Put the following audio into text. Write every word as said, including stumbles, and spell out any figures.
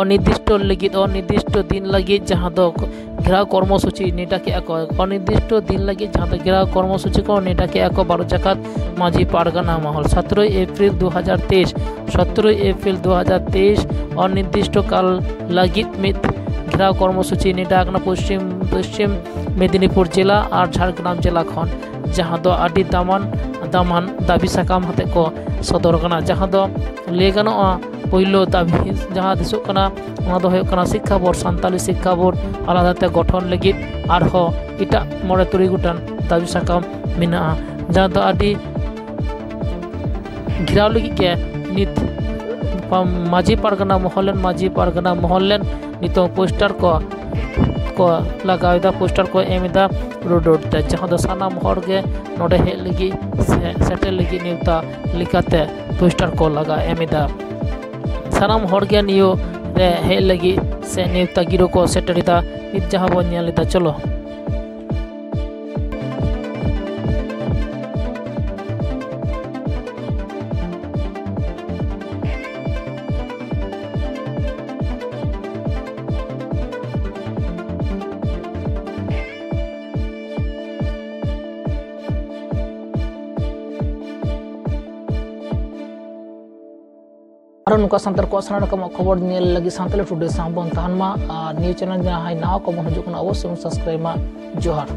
ᱚᱱᱤᱨᱫᱤᱥᱴᱚ ᱞᱟᱹᱜᱤᱫ, ᱚᱱᱤᱨᱫᱤᱥᱴᱚ ᱫᱤᱱ ᱞᱟᱹᱜᱤᱫ ᱡᱟᱦᱟᱸ ᱫᱚ ᱜᱷᱮᱨᱟᱣ ᱠᱚᱨᱢᱚ ᱥᱩᱪᱤ ᱱᱮᱰᱟ ᱠᱮᱜᱼᱟ ᱠᱚ, ᱚᱱᱤᱨᱫᱤᱥᱴᱚ ᱫᱤᱱ ᱞᱟᱹᱜᱤᱫ ᱡᱟᱦᱟᱸ ᱫᱚ ᱜᱷᱮᱨᱟᱣ ᱠᱚᱨᱢᱚ ᱥᱩᱪᱤ ᱠᱚ ᱱᱮᱰᱟ ᱠᱮᱜᱼᱟ ᱠᱚ ᱵᱟᱨᱚ ᱡᱟᱠᱟᱛ ᱢᱟᱹᱡᱷᱤ ᱯᱟᱨᱜᱟᱱᱟ ᱢᱚᱦᱚᱞ᱾ ᱥᱚᱛᱨᱚᱭ ᱮᱯᱨᱤᱞ ᱫᱩ ᱦᱟᱡᱟᱨ ᱛᱮᱭᱤᱥ, ᱥᱚᱛᱨᱚᱭ ᱮᱯᱨᱤᱞ ᱫᱩ ᱦᱟᱡᱟᱨ ᱛᱮᱭᱤᱥ ᱚᱱᱤᱨᱫᱤᱥᱴᱚ ᱠᱟᱞ ᱞᱟᱹᱜᱤᱫ ᱢᱤᱫ ᱜᱷᱮᱨᱟᱣ ᱠᱚᱨᱢᱚ ᱥᱩᱪᱤ ᱱᱮᱰᱟ ᱟᱠᱟᱱᱟ ᱯᱚᱥᱪᱤᱢ, ᱯᱚᱥᱪᱤᱢ ᱢᱮᱫᱤᱱᱤᱯᱩᱨ ᱡᱮᱞᱟ ᱟᱨ ᱡᱷᱟᱲᱜᱨᱟᱢ ᱡᱮᱞᱟ ᱠᱷᱚᱱ, ᱡᱟᱦᱟᱸ ᱫᱚ ᱟᱹᱰᱤ ᱫᱟᱢᱟᱱ, ᱫᱟᱢᱟᱱ ᱫᱟᱹᱵᱤ ᱥᱟᱠᱟᱢ ᱦᱟᱛᱮ ᱠᱚ ᱥᱚᱫᱚᱨ ᱠᱟᱱᱟ, ᱡᱟᱦᱟᱸ ᱫᱚ ᱞᱟᱹᱭ ᱜᱟᱱᱚᱜᱼᱟ ᱯᱳᱭᱞᱳ ᱫᱟᱹᱵᱤ ᱡᱟᱦᱟᱸ ᱫᱤᱥᱚᱜ ᱠᱟᱱᱟ, ᱚᱱᱟ ᱫᱚ ᱦᱩᱭᱩᱜ ᱠᱟᱱᱟ ᱥᱤᱠᱠᱷᱟ ᱵᱳᱨᱰ, ᱥᱟᱱᱛᱟᱞᱤ ᱥᱤᱠᱠᱷᱟ ᱵᱳᱨᱰ ᱟᱞᱟᱫᱟ ᱛᱮ ᱜᱚᱴᱷᱚᱱ ᱞᱟᱹᱜᱤᱫ ᱟᱨᱦᱚᱸ ᱮᱴᱟᱜ ᱢᱚᱬᱮ ᱛᱩᱨᱩᱭ ᱜᱚᱴᱟᱝ ᱫᱟᱹᱵᱤ ᱥᱟᱠᱟᱢ ᱢᱮᱱᱟᱜᱼᱟ, ᱡᱟᱦᱟᱸ ᱫᱚ ᱟᱹᱰᱤ ᱜᱷᱮᱨᱟᱣ ᱞᱟᱹᱜᱤᱫ ᱜᱮ ᱱᱤᱛ ᱢᱟᱹᱡᱷᱤ ᱯᱟᱨᱜᱟᱱᱟ ᱢᱚᱦᱚᱞ ᱨᱮᱱ, ᱢᱟᱹᱡᱷᱤ ᱯᱟᱨᱜᱟᱱᱟ ᱢᱚᱦᱚᱞ ᱨᱮᱱ ᱱᱤᱛᱚᱝ ᱯᱳᱥᱴᱟᱨ ᱠᱚ, ᱠᱚ ᱞᱟᱜᱟᱣ ᱮᱫᱟ, ᱯᱳᱥᱴᱟᱨ ᱠᱚ ᱮᱢ ᱮᱫᱟ ᱨᱳᱰ ᱨᱳᱰ ᱛᱮ, ᱡᱟᱦᱟᱸ ᱫᱚ ᱥᱟᱱᱟᱢ ᱦᱚᱲ ᱜᱮ ᱱᱚᱰᱮ ᱦᱮᱡ ᱞᱟᱹᱜᱤᱫ ᱥᱮ ᱥᱮᱴᱮᱨ ᱞᱟᱹᱜᱤᱫ ᱱᱮᱣᱛᱟ ᱞᱮᱠᱟᱛᱮ ᱯᱳᱥᱴᱟᱨ ᱠᱚ ᱞᱟᱜᱟᱣ ᱮᱢ ᱮᱫᱟ᱾ ᱥᱟᱱᱟᱢ ᱦᱚᱲ ᱜᱮ ᱱᱤᱭᱟᱹ ᱨᱮ ᱦᱮᱡ ᱞᱟᱹᱜᱤᱫ ᱥᱮ ᱱᱮᱣᱛᱟ ᱜᱤᱨᱟᱹ ᱠᱚ ᱥᱮᱴᱮᱨ ᱮᱫᱟ, ᱱᱤᱛ ᱡᱟᱦᱟᱸ ᱵᱚᱱ ᱧᱮᱞ ᱮᱫᱟ᱾ ᱪᱚᱞᱚ᱾ ᱟᱨᱚ ᱱᱚᱝᱠᱟ ᱥᱟᱱᱛᱟᱲ ᱠᱚᱣᱟᱜ ᱥᱟᱱᱟᱢ ᱨᱚᱠᱚᱢᱟᱜ ᱠᱷᱚᱵᱚᱨ ᱧᱮᱞ ᱞᱟᱹᱜᱤᱫ ᱥᱟᱱᱛᱟᱲᱤ ᱴᱩᱰᱮ ᱥᱟᱶ ᱵᱚᱱ ᱛᱟᱦᱮᱱ ᱢᱟ᱾ ᱟᱨ ᱱᱤᱭᱩ ᱪᱮᱱᱮᱞ ᱡᱟᱦᱟᱸᱭ ᱱᱟᱣᱟ ᱠᱚᱵᱚᱱ ᱦᱤᱡᱩᱜ ᱠᱟᱱᱟ, ᱚᱵᱚᱥᱥᱳᱭ ᱵᱚᱱ ᱥᱟᱵᱥᱠᱨᱟᱭᱤᱵ ᱢᱟ᱾ ᱡᱚᱦᱟᱨ᱾